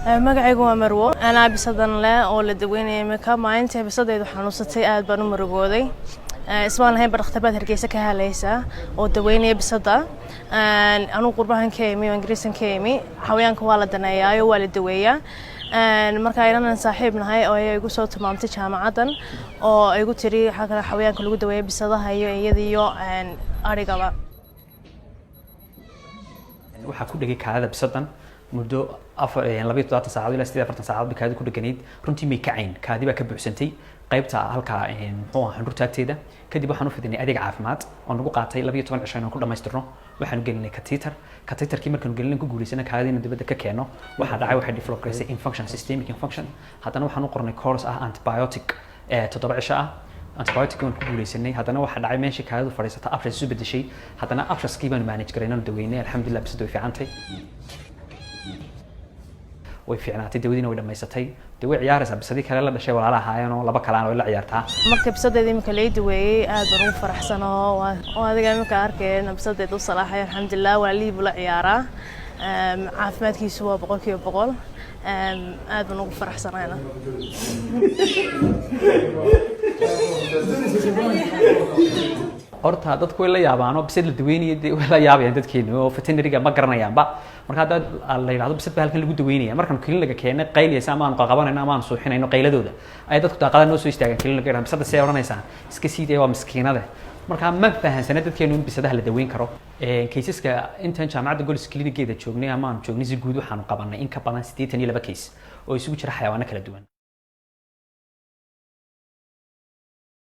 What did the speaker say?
Magacaygu waa Marwo. Anaa bisadan leh oo la daweynaya imika. Maalintii bisadaydu xanuunsatay aad baan u murugooday. Ismaan lahayn ba dhakhtar baad Hargeysa ka helaysaa oo daweynaya bisada. Anugu qurbahan ka imi oo Ingiriisan ka imi. Xawayaanka waa la daneeyaayo, waa la daweeyaa. Marka inanan saaxiib nahay oo ayaa igu soo tilmaamtay jaamacaddan oo igu tiri waxaa kale xawayaanka lagu daweeya bisadaha iyo iyada iyo arigaba. Waxaa ku dhegay kaadida bisadan muddo afar 72 saacadood ilaa 48 saacadood bay kaadi ku dheganayd. Runtii may kacayn, kaadi baa ka buuxsantay qaybta halka, muxuu ahaa, xundhurta agteeda. Kadib waxaan u fidinay adeeg caafimaad oo nagu qaatay 12 cisho inaan ku dhamaystirno. Waxaanu gelinay catheter. Catheterkii markaanu gelinay, ku guulaysana kaadina dibadda ka keeno, waxaa dhacay waxay develop garaysay infection, systemic infection. Haddana waxaan u qornay course ah antibiotic 7 cisho ah. Antibiotic waan ku guuleysanay. Haddana waxaa dhacay meeshii kaadidu fadhiisata abscess isu bedeshay. Haddana abscesskii baanu manage garaynanu daweynay. Alxamdulillah, bisada way fiicantay, way fiicnaatay, dawadiina way dhamaysatay. Dee way ciyaaraysaa, bisadii kale la dhashay walaala ahaayeenoo laba kalaan way la ciyaartaa. Marka bisadayda imika lay daweeyey aad baan ugu faraxsanoo. Oo adiga imika arkeen bisadayda u salaaxay. Alxamdulilah, walaalihii buu la ciyaaraa. Caafimaadkiisu waa 100%. Aad baan ugu faraxsanayna. Horta dadku way la yaabaanoo bisad la daweynaya dee way la yaabayaan dadkeenu oo veterinaryga ma garanayaanba. Marka hadda la yidhahdo bisad baa halkan lagu daweynaya, markaan clinic-ga keenay qayliyaysa ama aanu qaqabanayno ama aanu suuxinayno, qayladooda ayay dadku daaqada noo soo istaagaan. Clinic-ga yidhahdaan, "Bisada see odhanaysaa? Iska sii daya, waa miskiinade." Marka ma fahansana dadkeenu in bisadaha la daweyn karo. Caseska intaan jaamacadda Golis clinigeeda joognay ama aanu joognay si guud, waxaanu qabanay in ka badan 82 case oo isugu jira xayawaano kala duwan.